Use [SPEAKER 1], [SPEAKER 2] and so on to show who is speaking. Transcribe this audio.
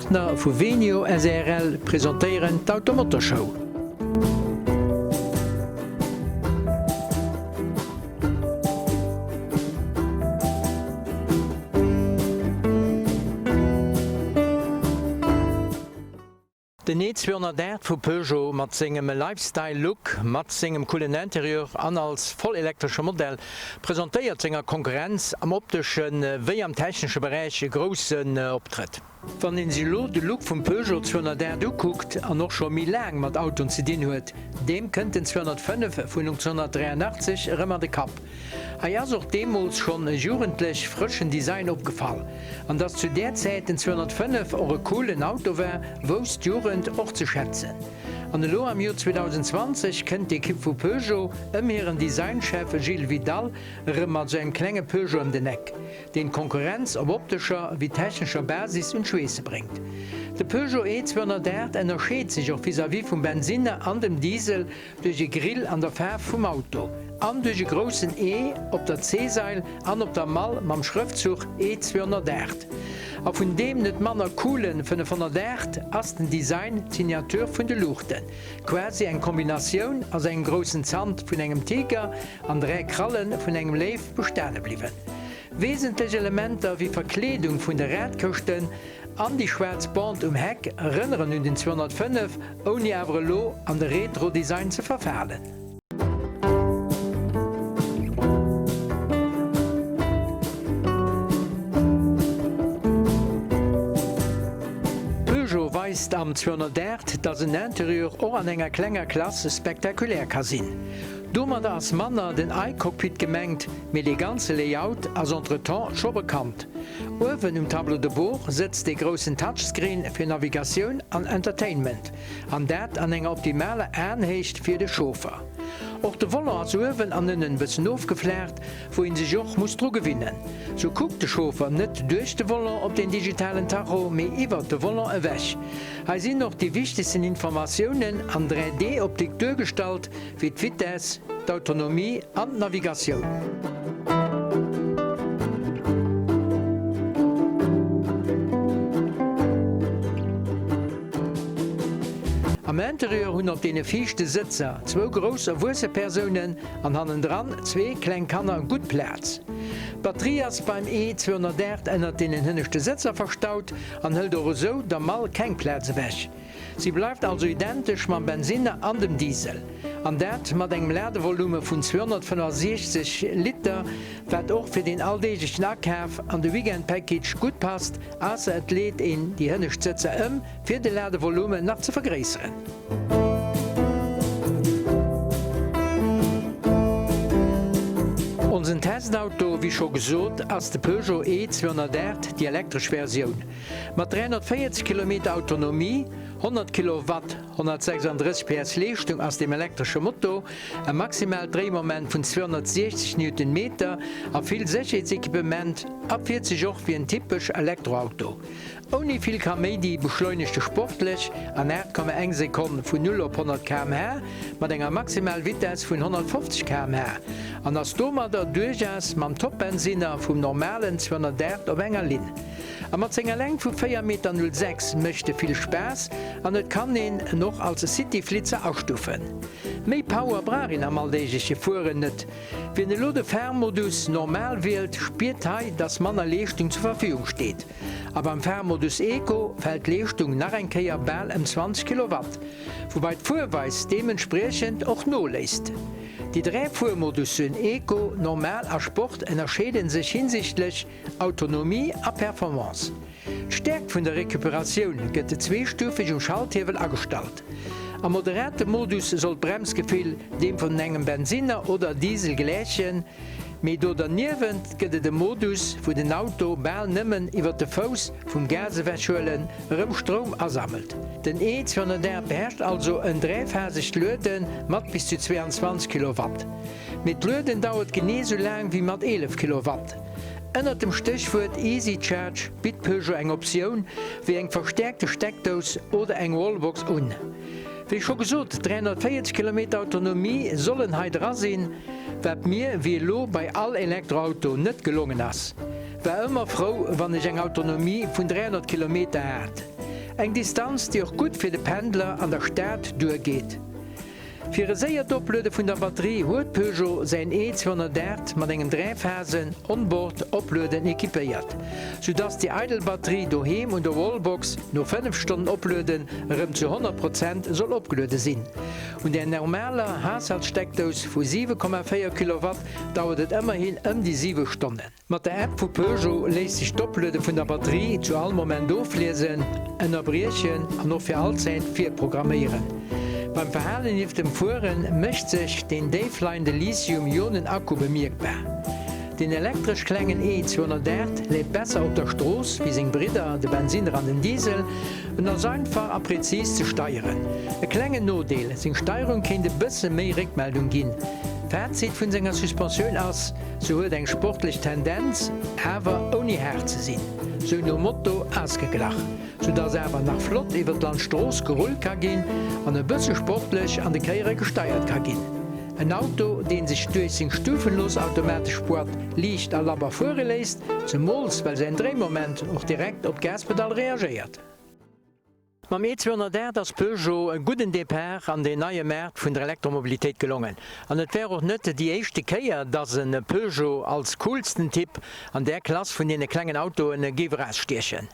[SPEAKER 1] Partner vu Venio srl presentéieren d'Automotorshow. Den E 208 vu Peugeot mat sengem Lifestyle Look, mat sengem coolen Interieur an als vollelektresche Modell presentéiert senger Konkurrenz am optesche wéi am technesche Beräich e groussen Optrëtt. Wann een sech elo de Look vum Peugeot 208 ukuckt an och scho méi laang mat Autoen ze dinn huet, deem kënnt den 205 vun 1983 erëm an de Kapp. Hei ass och deemools schonn e jugendlech frëschen Design opgefall. An dass zu där Zäit den 205 och e coolen Auto war, wousst d'Jugend och ze schätzen. An elo am Joer 2020 kënnt d'Ekipp vu Peugeot ëm hiren Designchef Gilles Vidal erëm mat sou engem klenge Peugeot ëm den Eck, deen d'Konkurrenz op optescher wéi technescher Basis un d'Schweesse bréngt. De Peugeot E 208 ënnerscheet sech och vis-à-vis vum Bensinner an dem Diesel Duerch e Grill an der Faarf vum Auto an duerch e groussen E op der C-Sail an op der Mall mam Schrëftzuch E 208. A vun deem net manner coolen 508 ass den Design d'Signature vun de Luuchten, quasi eng Kombinatioun ass engem groussen Zant vun engem Tiger an 3 Kralle vun engem Léiw bestane bliwwen. Wesentlech Elementer wéi Verkleedung vun de Radkëschten, An déi schwaarz Bande um Heck erënneren un den 205, ouni awer elo an de Retro-Design ze verfalen. Peugeot weist am 208, dass en Interieur och an enger klenger Klass spektakulär ka sinn. Domadder ass manner den iCockpit gemengt, mee dee ganze Layout ass entretemps scho bekannt. Uewen um Tableau de bord sëtzt dee groussen Touchscreen fir Navigatioun an Entertainment, an dat an enger optimaler Aenhéicht fir de Chauffer. Och de Volant ass uewen an ënnen bëssen ofgeflaacht, wou een sech och muss dru gewinnen. Sou kuckt de Chauffer net duerch de Volant op den digitalen Tacho, mee iwwert de Volant ewech. Hei sinn och déi wichtegsten Informatiounen an 3D-Optik duergestallt, wéi d'Vitess, d'Autonomie an d'Navigatioun. Am Interieur hunn op deene viischte Sëtzer zwou grouss erwuesse Persounen an hannendran zwee kleng Kanner gutt Plaz. D'Batterie ass beim E 208 ënnert deenen hënneschte Sëtzer verstaut an hëlt och esou der Mall keng Plaz ewech. Si bleift also identesch mam Bensinner an dem Diesel, an dat mat engem Ladevolume vun 265 Liter, wat och fir den alldeeglechen Akaf an de Weekend-Package gutt passt, ausser et leet een déi hënnescht Sëtzer ëm, fir de Ladevolume nach ze vergréisseren. Onsen Testauto, wéi scho gesot, ass de Peugeot E 208, déi elektresch Versioun. Mat 340 Kilometer Autonomie, 100 Kilowatt, 136 PS Leeschtung ass dem elektresche Moto, e maximaalt Dréimoment vun 260 Newtonmeter a vill Sécherheetsequipement a fiert sech och wéi en typesch Elektroauto. Ouni vill Kaméidi beschleunegt e sportlech an 8,1 Sekonn vun 0 op 100 km/h mat enger maximal Vitess vun 150 km/h an ass domadder duerchaus mam Top-Bensinner vum normalen 208 op enger Linn. A mat senger Längt vu 4 Meter 06 mécht e vill Spaass an et kann een en och als Cityflitzer astuffen. Méi Power brauch een am alldeegleche Fueren net. Wien elo de Fahrmodus Normal wielt, spiert hei, dass manner Leeschtung zur Verfügung steet. A beim Fahrmodus Eco fält d'Leeschtung nach eng Kéier bal ëm 20 Kilowatt, woubai d'Fuerweis deementspriechend och noléisst. Déi 3 Fuermodussen Eco, Normal a Sport ënnerscheede sech hinsichtlech Autonomie a Performance. D'Stäerkt vun der Recuperatioun gëtt zweestufeg um Schalthiewel agestallt. Am moderate Modus soll d'Bremsgefill deem vun engem Bensinner oder Diesel gläichen, mee do derniewent gëtt et e Modus, wou den Auto bal nëmmen iwwer de Fouss vum Gas ewechhuelen erëm Stroum asammelt. Den E 200R beherrscht also en dräiphasegt Luede mat bis zu 22 Kilowatt. Mee d'Lueden dauert genee sou laang wéi mat 11 Kilowatt. Ënnert dem Stéchwuert Easy Charge bitt Peugeot eng Optioun wéi eng verstäerkte Steckdous oder eng Wallbox un. Wéi scho gesot, 340 Kilometer Autonomie sollen hei dra sinn, wat mir wéi elo bei all Elektroauto net gelongen ass. War ëmmer frou wann ech eng Autonomie vun 300 Kilometer hat. Eng Distanz, déi och gutt fir de Pendler an der Stad duergeet. Fir e séiert Opluede vun der Batterie huet Peugeot säin E 208 mat engem Dräiphasen Onboard Oplueden equipéiert, sou dass déi eidel Batterie doheem un der Wallbox no 5 Stonnen Oplueden erëm zu 100 Prozent soll opgeluede sinn. Un der normaler Haushaltssteckdous vu 7,4 Kilowatt dauert et ëmmerhin ëm déi 7 Stonnen. Mat der App vu Peugeot léisst sech d'Opluede vun der Batterie zu all Moment ofliesen, ënnerbriechen an och fir all Zäit virprogramméieren. Beim Verhalen nieft dem Fuere mécht sech deen déifleiende Lithium-Ionen-Akku bemierkbar. Den elektresch klengen E 208 läit besser op der Strooss wéi seng Bridder, de Bensinner an den Diesel. En ass einfach a präzis ze steieren. E klengen Nodeel, seng Steierung kéint e bësse méi Réckmeldung ginn. Fazit vun senger Suspensioun ass, Se huet eng sportlech Tendenz, awer ouni haart ze sinn, sou nom Motto ausgeglach, sou dass awer nach flott iwwer d'Landstrooss gerullt ka ginn an e bësse sportlech an de Kéiere gesteiert ka ginn. En Auto, dee sech duerch seng stufenlos automatesch Boîte liicht a labber fuere léisst, zemools well säin Dréimoment och direkt op d'Gaspedall reagéiert. Mam E 208 ass Peugeot e gudden Depart an deen neie Maart vun der Elektromobilitéit gelongen. An et wär och net déi éischte Kéier, dass e Peugeot als coolsten Typ an där Klass vun deene klengen Autoe géif erausstiechen.